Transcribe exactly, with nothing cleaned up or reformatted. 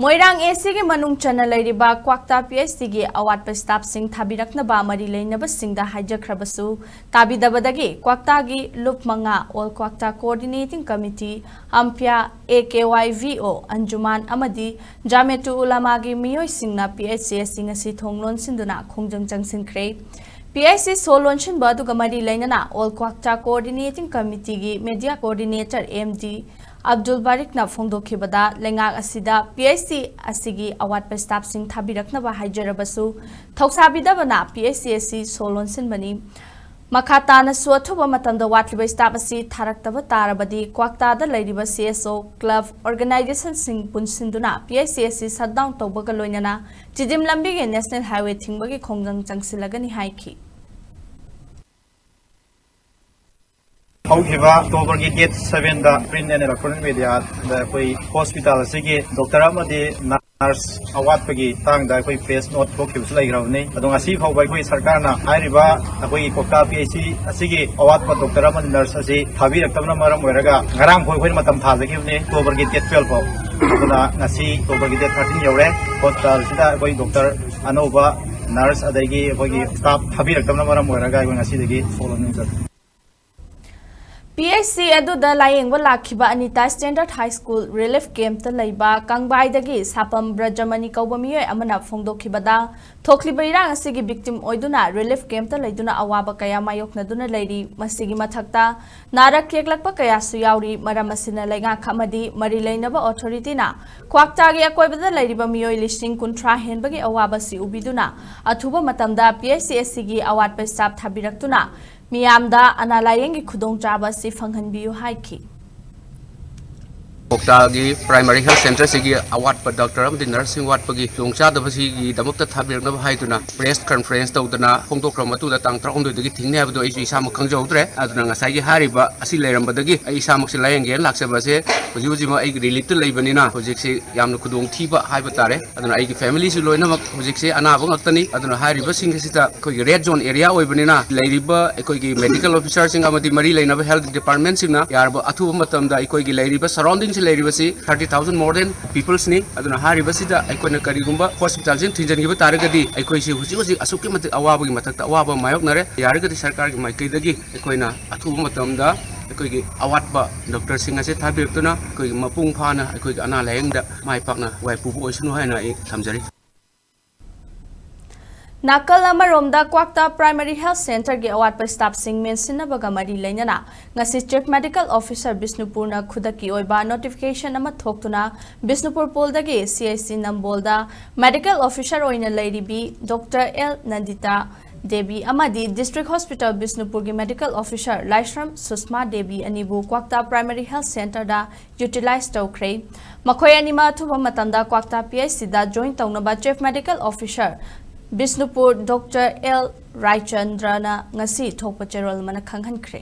ꯃꯣꯏꯔꯥꯡ ꯑꯦ ꯁꯤꯒꯤ ꯃꯅꯨꯡ ꯆꯟꯅ ꯂꯩꯔꯤꯕ ꯀ꯭ꯋꯥꯛꯇꯥ ꯄꯤ ꯑꯩꯆ ꯁꯤꯒꯤ ꯑꯋꯥꯠꯄ ꯁ꯭ꯇꯥꯐꯁꯤꯡ ꯊꯥꯕꯤꯔꯛꯅꯕ ꯃꯔꯤ ꯂꯩꯅꯕꯁꯤꯡꯗ ꯍꯥꯏꯖꯈ꯭ꯔꯕꯁꯨ ꯇꯥꯕꯤꯗꯕꯗꯒꯤ ꯀ꯭ꯋꯥꯛꯇꯥꯒꯤ ꯂꯨꯞ ꯃꯉꯥ ꯑꯣꯜ ꯀ꯭ꯋꯥꯛꯇꯥ ꯀꯣꯑꯣꯔꯗꯤꯅꯦꯇꯤꯡ ꯀꯃꯤꯇꯤ, ꯑꯝꯄ꯭ꯌꯥ, A K Y V O, Anjuman ꯑꯃꯗꯤ ꯖꯥꯃꯦꯇꯨ ꯎꯂꯥꯃꯥꯒꯤ ꯃꯤꯑꯣꯏꯁꯤꯡꯅ ꯄꯤ ꯑꯩꯆ ꯁꯤ ꯑꯁꯤ ꯉꯁꯤ ꯊꯣꯡ ꯂꯣꯟꯁꯤꯟꯗꯨꯅ ꯈꯣꯡꯖꯪ ꯆꯪꯁꯤꯟꯈ꯭ꯔꯦ꯫ ꯄꯤ ꯑꯩꯆ ꯁꯤ ꯁꯣ ꯂꯣꯟꯁꯤꯟꯕ ꯑꯗꯨꯒ ꯃꯔꯤ ꯂꯩꯅꯅ ꯑꯣꯜ ꯀ꯭ꯋꯥꯛꯇꯥ ꯀꯣꯑꯣꯔꯗꯤꯅꯦꯇꯤꯡ ꯀꯃꯤꯇꯤꯒꯤ media coordinator M D Abdul ꯕꯥꯔꯤꯛꯅ ꯐꯣꯡꯗꯣꯛꯈꯤꯕꯗ, ꯂꯩꯉꯥꯛ ꯑꯁꯤꯗ ꯄꯤ ꯑꯩꯆ ꯁꯤ ꯑꯁꯤꯒꯤ ꯑꯋꯥꯠꯄ ꯁ꯭ꯇꯥꯐꯁꯤꯡ ꯊꯥꯕꯤꯔꯛꯅꯕ ꯍꯥꯏꯖꯔꯕꯁꯨ ꯊꯧꯁꯥꯕꯤꯗꯕꯅ ꯄꯤ ꯑꯩꯆ ꯁꯤ ꯑꯁꯤ ꯁꯣ ꯂꯣꯟꯁꯤꯟꯕꯅꯤ꯫ ꯃꯈꯥ ꯇꯥꯅꯁꯨ ꯑꯊꯨꯕ ꯃꯇꯝꯗ ꯋꯥꯠꯂꯤꯕ ꯁ꯭ꯇꯥꯐ ꯑꯁꯤ ꯊꯥꯔꯛꯇꯕ ꯇꯥꯔꯕꯗꯤ ꯀ꯭ꯋꯥꯛꯇꯥꯗ ꯂꯩꯔꯤꯕ ꯁꯤ ꯑꯦꯁ ꯑꯣ, ꯀ꯭ꯂꯕ, ꯑꯣꯔꯒꯅꯥꯏꯖꯦꯁꯟꯁꯤꯡ ꯄꯨꯟꯁꯤꯟꯗꯨꯅ ꯄꯤ ꯑꯩꯆ ꯁꯤ ꯑꯁꯤ ꯁꯠ ꯗꯥꯎꯟ ꯇꯧꯕꯒ ꯂꯣꯏꯅꯅ ꯆꯤꯗꯤꯝ ꯂꯝꯕꯤꯒꯤ ꯅꯦꯁꯅꯦꯜ ꯍꯥꯏꯋꯦ ꯊꯤꯡꯕꯒꯤ ꯈꯣꯡꯖꯪ ꯆꯪꯁꯤꯜꯂꯒꯅꯤ ꯍꯥꯏꯈꯤ꯫ ꯍꯧꯈꯤꯕ ꯑꯣꯛꯇꯣꯕꯔꯒꯤ ꯗꯦꯠ ꯁꯕꯦꯟꯗ ꯄ꯭ꯔꯤꯟ ꯑꯦꯟ ꯏꯂꯦꯛꯇ꯭ꯔꯣꯅꯤꯛ ꯃꯦꯗꯤꯌꯥꯗ ꯑꯩꯈꯣꯏ ꯍꯣꯁꯄꯤꯇꯥꯜ ꯑꯁꯤꯒꯤ ꯗꯣꯛꯇꯔ ꯑꯃꯗꯤ ꯅꯔꯁ ꯑꯋꯥꯠꯄꯒꯤ ꯃꯇꯥꯡꯗ ꯑꯩꯈꯣꯏ ꯄ꯭ꯔꯦꯁ ꯅꯣꯠ ꯊꯣꯛꯈꯤꯕꯁꯨ ꯂꯩꯈ꯭ꯔꯕꯅꯤ꯫ ꯑꯗꯣ ꯉꯁꯤ ꯐꯥꯎꯕ ꯑꯩꯈꯣꯏ ꯁꯔꯀꯥꯔꯅ ꯍꯥꯏꯔꯤꯕ ꯑꯩꯈꯣꯏꯒꯤ ꯀ꯭ꯋꯥꯛꯇꯥ ꯄꯤ ꯑꯩꯆ ꯁꯤ ꯑꯁꯤꯒꯤ ꯑꯋꯥꯠꯄ ꯗꯣꯛꯇꯔ ꯑꯃꯗꯤ ꯅꯔꯁ ꯑꯁꯤ ꯊꯥꯕꯤꯔꯛꯇꯕꯅ ꯃꯔꯝ ꯑꯣꯏꯔꯒ ꯉꯔꯥꯡ ꯐꯥꯎ ꯑꯩꯈꯣꯏꯅ ꯃꯇꯝ ꯊꯥꯖꯈꯤꯕꯅꯤ, ꯑꯣꯛꯇꯣꯕꯔꯒꯤ ꯗꯦꯠ ꯇꯨꯋꯦꯜꯐ ꯐꯥꯎ꯫ ꯑꯗꯨꯅ ꯉꯁꯤ ꯑꯣꯛꯇꯣꯕꯔꯒꯤ ꯗꯦꯠ ꯊꯥꯔꯇꯤꯟ ꯌꯧꯔꯦ꯫ ꯍꯣꯁꯄꯤꯇꯥꯜꯁꯤꯗ ꯑꯩꯈꯣꯏ ꯗꯣꯛꯇꯔ ꯑꯅꯧꯕ ꯅꯔꯁ ꯑꯗꯒꯤ ꯑꯩꯈꯣꯏꯒꯤ ꯁ꯭ꯇꯥꯐ ꯊꯥꯕꯤꯔꯛꯇꯕꯅ ꯃꯔꯝ ꯑꯣꯏꯔꯒ ꯑꯩꯈꯣꯏ ꯉꯁꯤꯗꯒꯤ ꯁꯣ ꯂꯣꯟꯖꯔꯦ꯫ ꯄꯤ ꯑꯩꯆ ꯁꯤ ꯑꯗꯨꯗ ꯂꯥꯌꯦꯡꯕ ꯂꯥꯛꯈꯤꯕ Anita standard high school relief ꯀꯦꯝꯞꯇ ꯂꯩꯕ ꯀꯪꯕꯥꯏꯗꯒꯤ ꯁꯥꯄꯝ ꯕ꯭ꯔꯖꯃꯅꯤ ꯀꯧꯕ ꯃꯤꯑꯣꯏ ꯑꯃꯅ ꯐꯣꯡꯗꯣꯛꯈꯤꯕꯗ, ꯊꯣꯛꯂꯤꯕ ꯏꯔꯥꯡ ꯑꯁꯤꯒꯤ ꯚꯤꯛꯇꯤꯝ ꯑꯣꯏꯗꯨꯅ ꯔꯤꯂꯤꯐ ꯀꯦꯝꯞꯇ ꯂꯩꯗꯨꯅ ꯑꯋꯥꯕ ꯀꯌꯥ ꯃꯥꯌꯣꯛꯅꯗꯨꯅ ꯂꯩꯔꯤ꯫ ꯃꯁꯤꯒꯤ ꯃꯊꯛꯇ ꯅꯥꯔꯛ ꯌꯦꯛꯂꯛꯄ ꯀꯌꯥꯁꯨ ꯌꯥꯎꯔꯤ꯫ ꯃꯔꯝ ꯑꯁꯤꯅ ꯂꯩꯉꯥꯛ ꯑꯃꯗꯤ ꯃꯔꯤ ꯂꯩꯅꯕ ꯑꯣꯊꯣꯔꯤꯇꯤꯅ ꯀ꯭ꯋꯥꯛꯇꯥꯒꯤ ꯑꯀꯣꯏꯕꯗ ꯂꯩꯔꯤꯕ ꯃꯤꯑꯣꯏ ꯂꯤꯁꯤꯡ ꯀꯨꯟꯊ꯭ꯔꯥ ꯍꯦꯟꯕꯒꯤ ꯑꯋꯥꯕ ꯑꯁꯤ ꯎꯕꯤꯗꯨꯅ ꯑꯊꯨꯕ ꯃꯇꯝꯗ ꯄꯤ ꯑꯩꯆ ꯁꯤ ꯑꯁꯤꯒꯤ ꯑꯋꯥꯠꯄ ꯁ꯭ꯇꯥꯐ ꯊꯥꯕꯤꯔꯛꯇꯨꯅ ꯃꯤꯌꯥꯝꯗ ꯑꯅꯥ ꯂꯥꯌꯦꯡꯒꯤ ꯈꯨꯗꯣꯡꯆꯥꯕ ꯑꯁꯤ ꯐꯪꯍꯟꯕꯤꯌꯨ ꯍꯥꯏꯈꯤ꯫ ꯀ꯭ꯋꯥꯛꯇꯥꯒꯤ ꯄ꯭ꯔꯥꯏꯃꯥꯔꯤ ꯍꯦꯜꯊ ꯁꯦꯟꯇꯔꯁꯤꯒꯤ ꯑꯋꯥꯠꯄ ꯗꯥꯛꯇꯔ ꯑꯃꯗꯤ ꯅꯔꯁꯁꯤꯡ ꯋꯥꯠꯄꯒꯤ ꯈꯨꯗꯣꯡꯆꯥꯗꯕꯁꯤꯒꯤꯗꯃꯛꯇ ꯊꯥꯕꯤꯔꯛꯅꯕ ꯍꯥꯏꯗꯨꯅ ꯄ꯭ꯔꯦꯁ ꯀꯟꯐꯔꯦꯟꯁ ꯇꯧꯗꯅ ꯐꯣꯡꯗꯣꯛꯈ꯭ꯔꯕ ꯃꯇꯨꯡꯗ, ꯇꯥꯡ ꯇꯔꯥꯍꯨꯝꯗꯣꯏꯗꯒꯤ ꯊꯤꯡꯅꯤ ꯍꯥꯏꯕꯗꯨ ꯑꯩꯁꯨ ꯏꯁꯥꯃꯛ ꯈꯪꯖꯍꯧꯗ꯭ꯔꯦ꯫ ꯑꯗꯨꯅ ꯉꯁꯥꯏꯒꯤ ꯍꯥꯏꯔꯤꯕ ꯑꯁꯤ ꯂꯩꯔꯝꯕꯗꯒꯤ ꯑꯩ ꯏꯁꯥꯃꯛꯁꯦ ꯂꯥꯌꯦꯡꯒꯦꯅ ꯂꯥꯛꯆꯕ ꯑꯁꯦ ꯍꯧꯖꯤꯛ ꯍꯧꯖꯤꯛꯃꯛ ꯑꯩꯒꯤ ꯔꯤꯂꯤꯐꯇ ꯂꯩꯕꯅꯤꯅ ꯍꯧꯖꯤꯛꯁꯤ ꯌꯥꯝꯅ ꯈꯨꯗꯣꯡꯊꯤꯕ ꯍꯥꯏꯕ ꯇꯥꯔꯦ꯫ ꯑꯗꯨꯅ ꯑꯩꯒꯤ ꯐꯦꯃꯤꯂꯤꯁꯨ ꯂꯣꯏꯅꯃꯛ ꯍꯧꯖꯤꯛꯁꯦ ꯑꯅꯥꯕ ꯉꯥꯛꯇꯅꯤ꯫ ꯑꯗꯨꯅ ꯍꯥꯏꯔꯤꯕꯁꯤꯡ ꯑꯁꯤꯗ ꯑꯩꯈꯣꯏꯒꯤ ꯔꯦꯗ ꯖꯣꯟ ꯑꯦꯔꯤꯌꯥ ꯑꯣꯏꯕꯅꯤꯅ ꯂꯩꯔꯤꯕ ꯑꯩꯈꯣꯏꯒꯤ ꯃꯦꯗꯤꯀꯦꯜ ꯑꯣꯐꯤꯁꯥꯔꯁꯤꯡ ꯑꯃꯗꯤ ꯃꯔꯤ ꯂꯩꯅꯕ ꯍꯦꯜꯊ ꯗꯤꯄꯥꯔꯠꯃꯦꯟꯁꯤꯡꯅ ꯌꯥꯔꯕ ꯑꯊꯨꯕ ꯃꯇꯝꯗ ꯑꯩꯈꯣꯏꯒꯤ ꯂꯩꯔꯤꯕ ꯁꯔꯥꯎꯟꯗꯤꯡꯁꯤꯡ ꯂꯩꯔꯤꯕꯁꯤ thirty thousand more than peopleꯁꯅꯤ꯫ ꯑꯗꯨꯅ ꯍꯥꯏꯔꯤꯕꯁꯤꯗ ꯑꯩꯈꯣꯏꯅ ꯀꯔꯤꯒꯨꯝꯕ ꯍꯣꯁꯄꯤꯇꯥꯜꯁꯤꯡ ꯊꯤꯡꯖꯤꯟꯈꯤꯕ ꯇꯥꯔꯒꯗꯤ ꯑꯩꯈꯣꯏꯁꯤ ꯍꯧꯖꯤꯛ ꯍꯧꯖꯤꯛ ꯑꯁꯨꯛꯀꯤ ꯃꯇꯤꯛ ꯑꯋꯥꯕꯒꯤ ꯃꯊꯛꯇ ꯑꯋꯥꯕ ꯃꯥꯌꯣꯛꯅꯔꯦ꯫ ꯌꯥꯔꯒꯗꯤ ꯁꯔꯀꯥꯔꯒꯤ ꯃꯥꯏꯀꯩꯗꯒꯤ ꯑꯩꯈꯣꯏꯅ ꯑꯊꯨꯕ ꯃꯇꯝꯗ ꯑꯩꯈꯣꯏꯒꯤ ꯑꯋꯥꯠꯄ ꯗꯣꯛꯇꯔꯁꯤꯡ ꯑꯁꯤ ꯊꯥꯕꯤꯔꯛꯇꯨꯅ ꯑꯩꯈꯣꯏꯒꯤ ꯃꯄꯨꯡ ꯐꯥꯅ ꯑꯩꯈꯣꯏꯒꯤ ꯑꯅꯥ ꯂꯥꯌꯦꯡꯗ ꯃꯥꯏ ꯄꯥꯛꯅ ꯋꯥꯏ ꯄꯨꯕ ꯑꯣꯏꯁꯅꯨ ꯍꯥꯏꯅ ꯑꯩ ꯊꯝꯖꯔꯤ꯫ ꯅꯥꯀꯜ ꯑꯃꯔꯣꯝꯗ ꯀ꯭ꯋꯥꯛꯇꯥ ꯄ꯭ꯔꯥꯏꯃꯥꯔꯤ ꯍꯦꯜꯊ ꯁꯦꯟꯇꯔꯒꯤ ꯑꯋꯥꯠꯄ ꯁ꯭ꯇꯥꯐꯁꯤꯡ ꯃꯦꯟꯁꯤꯟꯅꯕꯒ ꯃꯔꯤ ꯂꯩꯅꯅ ꯉꯁꯤ ꯆꯤꯐ ꯃꯦꯗꯤꯀꯦꯜ ꯑꯣꯐꯤꯁꯔ ꯕꯤꯁꯅꯨꯄꯨꯔꯅ ꯈꯨꯗꯛꯀꯤ ꯑꯣꯏꯕ ꯅꯣꯇꯤꯐꯤꯀꯦꯁꯟ ꯑꯃ ꯊꯣꯛꯇꯨꯅ ꯕꯤꯁꯅꯨꯄꯨꯔ ꯄꯣꯜꯗꯒꯤ ꯁꯤ ꯑꯩꯆ ꯁꯤ ꯅꯝꯕꯣꯜꯗ ꯃꯦꯗꯤꯀꯦꯜ ꯑꯣꯐꯤꯁꯔ ꯑꯣꯏꯅ ꯂꯩꯔꯤꯕꯤ ꯗꯣꯛꯇꯔ ꯑꯦꯜ ꯅꯟꯗꯤꯇꯥ ꯗꯦꯕꯤ ꯑꯃꯗꯤ ꯗꯤꯁꯇ꯭ꯔꯤꯛ ꯍꯣꯁꯄꯤꯇꯥꯜ ꯕꯤꯁꯅꯨꯄꯨꯔꯒꯤ ꯃꯦꯗꯤꯀꯦꯜ ꯑꯣꯐꯤꯁꯔ ꯂꯥꯏꯁ꯭ꯔꯝ ꯁꯨꯁꯃꯥ ꯗꯦꯕꯤ ꯑꯅꯤꯕꯨ ꯀ꯭ꯋꯥꯛꯇꯥ ꯄ꯭ꯔꯥꯏꯃꯥꯔꯤ ꯍꯦꯜꯊ ꯁꯦꯟꯇꯔꯗ ꯌꯨꯇꯤꯂꯥꯏꯖ ꯇꯧꯈ꯭ꯔꯦ꯫ ꯃꯈꯣꯏ ꯑꯅꯤꯃꯛ ꯑꯊꯨꯕ ꯃꯇꯝꯗ ꯀ꯭ꯋꯥꯛꯇꯥ ꯄꯤ ꯑꯩꯆ ꯁꯤꯗ ꯖꯣꯏꯟ ꯇꯧꯅꯕ chief medical officer Bishnupur doctor L ꯔꯥꯏꯆꯟꯗ꯭ꯔꯅ ꯉꯁꯤ ꯊꯣꯛꯄ ꯆꯦꯔꯣꯜ ꯑꯃꯅ ꯈꯪꯍꯟꯈ꯭ꯔꯦ꯫